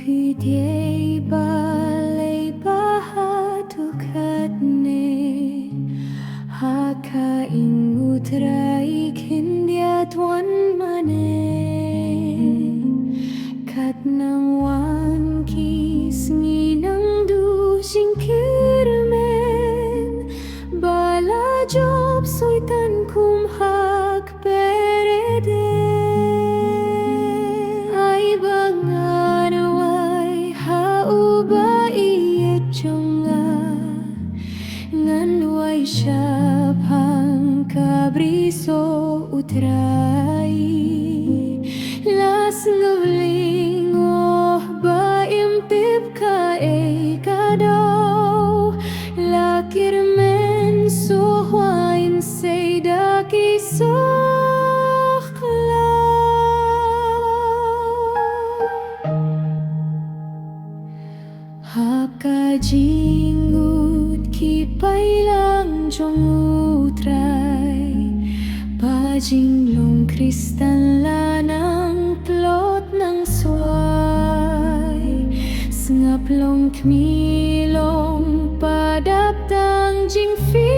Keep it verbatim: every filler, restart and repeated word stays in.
Dei balei ba haduh katne, ha ka ing U Trai khyndiat wan mane? Kat nang wan ki sngi nang duh jingkyrmen, ba la jop Soitan kum ha ka pyrthei. Ai ba ngan wai ha uba ïeit jong nga, ngan wai shaphang ka brisoh U Trai. La sngewlyngngoh ba im tip kaei ka daw, la kyrmen soh waiñ sei da ki soh khlaw. Hap ka jingud ki paidlang jong U Trai, ba jinglong Khristan la nang tlot nang swai. Sngap long khmih long, padap tang jingphi